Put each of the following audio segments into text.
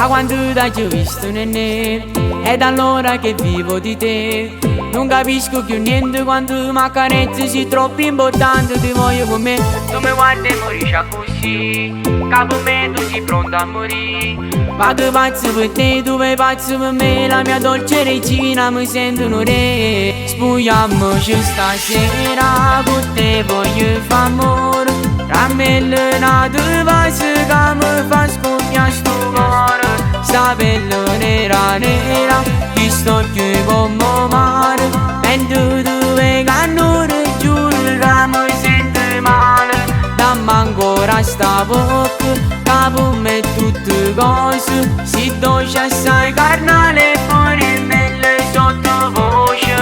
Da quando t'aggio visto nennè, è da allora che vivo di te. Non capisco più niente quando mi accarezzi, sei troppo importante, ti voglio con me. Tu mi guardi e morisci così, capo me tu sei pronto a morire. Vado pazzo per te, tu vai pazzo per me, la mia dolce regina, mi sento un re. Spugliamoci stasera, con te voglio fare amore. Rammella una vaso che mi fa scoppiare sto cuore. Sta pelle nera nera, chi sto più come mare. Mentre tu vegano, giuro che mi sento male. Dammi ancora sta bocca, capo me tutte cose. Si dolce assai carnale, fuori belle sottovoce.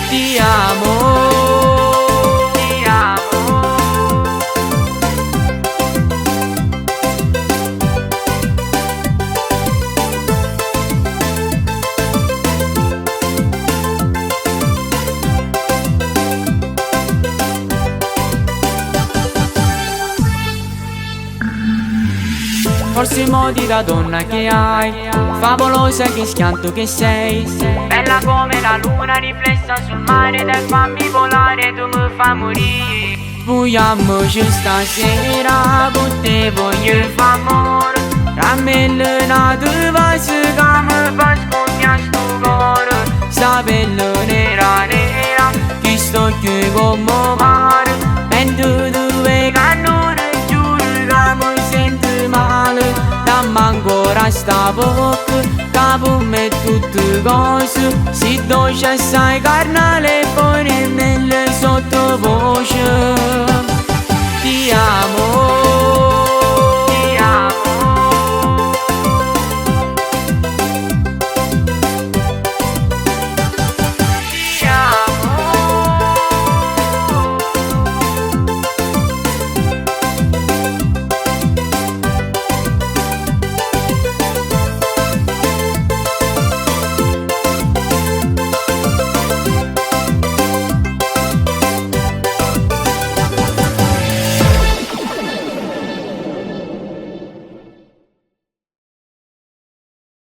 Ti amo, ti amo. Forse i modi da donna che hai, favolosa che schianto che sei. Bella come la luna riflessa sul mare, dai fammi volare, tu mi fai morire. Spugliamoci stasera, con te voglio fare amore. Rammella una vaso che mi fa scoppiare sto cuore. Sta pelle nera nera, chi sto più come mare. Mentre tu vegano, giuro che mi sento male. Dammi ancora sta bocca, capo me tutte cose. Si dolce assai carnale, poi nemmeno sottovoce. Ti amo.